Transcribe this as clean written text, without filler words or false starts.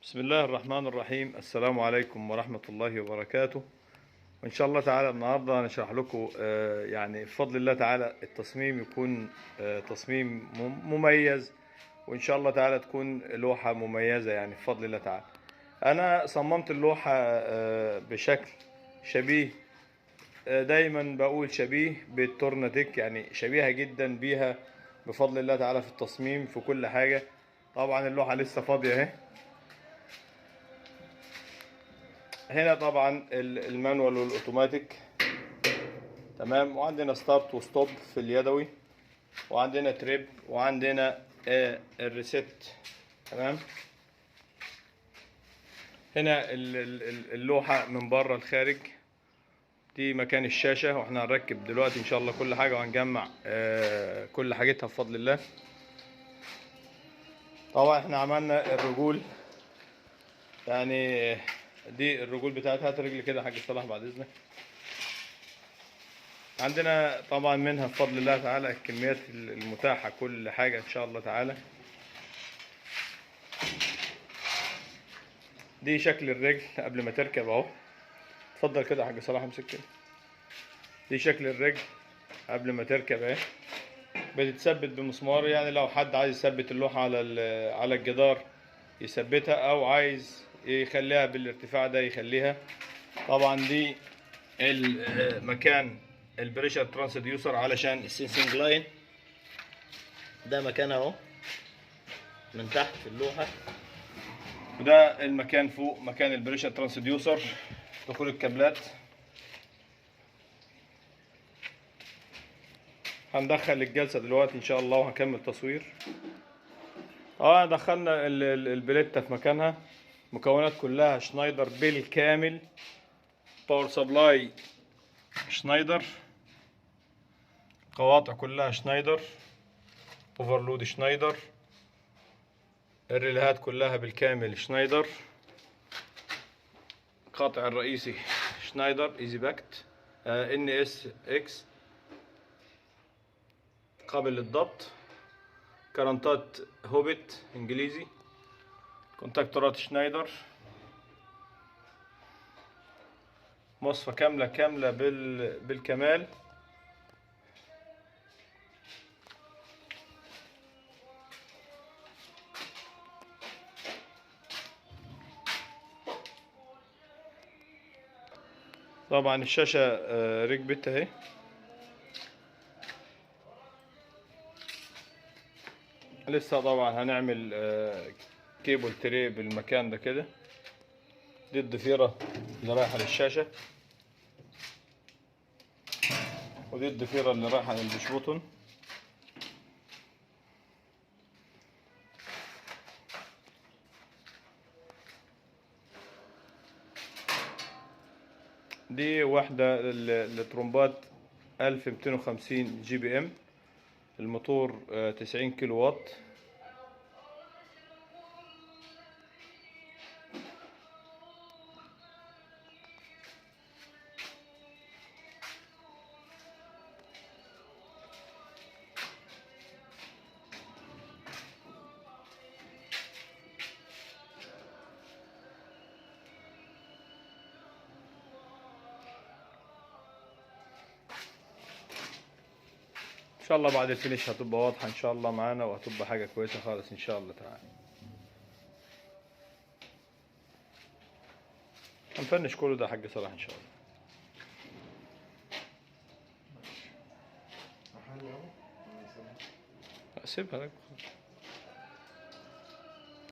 بسم الله الرحمن الرحيم. السلام عليكم ورحمة الله وبركاته. وإن شاء الله تعالى النهاردة هنشرح لكم يعني بفضل الله تعالى التصميم يكون تصميم مميز، وإن شاء الله تعالى تكون لوحة مميزة يعني بفضل الله تعالى. أنا صممت اللوحة بشكل شبيه، دايما بقول شبيه بالتورناتيك، يعني شبيهة جدا بيها بفضل الله تعالى في التصميم في كل حاجة. طبعا اللوحة لسه فاضية اهي. هنا طبعا ال manual وال automatic، تمام، وعندنا start و stop في اليدوي، وعندنا trip، وعندنا ال reset، تمام. هنا اللوحة من بره الخارج، دي مكان الشاشة، واحنا هنركب دلوقتي ان شاء الله كل حاجة، وهنجمع كل حاجتها بفضل الله. طبعا احنا عملنا الرجول، يعني دي الرجول بتاعتها. هات رجل كده يا حاج صلاح بعد اذنك. عندنا طبعا منها بفضل الله تعالى الكميات المتاحة، كل حاجة ان شاء الله تعالى. دي شكل الرجل قبل ما تركب اهو. اتفضل كده يا حاج صلاح، امسك كده. دي شكل الرجل قبل ما تركب اهي، بتتثبت بمسمار، يعني لو حد عايز يثبت اللوحة على الجدار يثبتها، او عايز يخليها بالارتفاع ده يخليها. طبعا دي المكان ال pressure transducer علشان ال sensing line، ده مكانها اهو من تحت في اللوحة، وده المكان فوق مكان ال pressure transducer دخول الكابلات. هندخل الجلسة دلوقتي ان شاء الله وهنكمل تصوير. دخلنا البليتة في مكانها، مكونات كلها شنايدر بالكامل، power supply شنايدر، قواطع كلها شنايدر، overload شنايدر، الريلهات كلها بالكامل شنايدر، القاطع الرئيسي شنايدر EasyPact NSX قابل للضبط، كرنتات هوبت انجليزي، كونتاكتورات شنايدر، مواصفة كاملة كاملة بالكمال. طبعا الشاشة ركبت اهي. لسه طبعا هنعمل cable tray بالمكان ده كده. دي الضفيرة اللي رايحة للشاشة، ودي الضفيرة اللي رايحة لل push button. دي واحدة لترمبات 1250 GPM، الموتور 90 كيلو وات. ان شاء الله بعد ال finish هتبقى واضحة ان شاء الله معانا، وهتبقى حاجة كويسة خالص ان شاء الله تعالى. هنفنش كله ده يا حاج صلاح ان شاء الله. سيبها لك.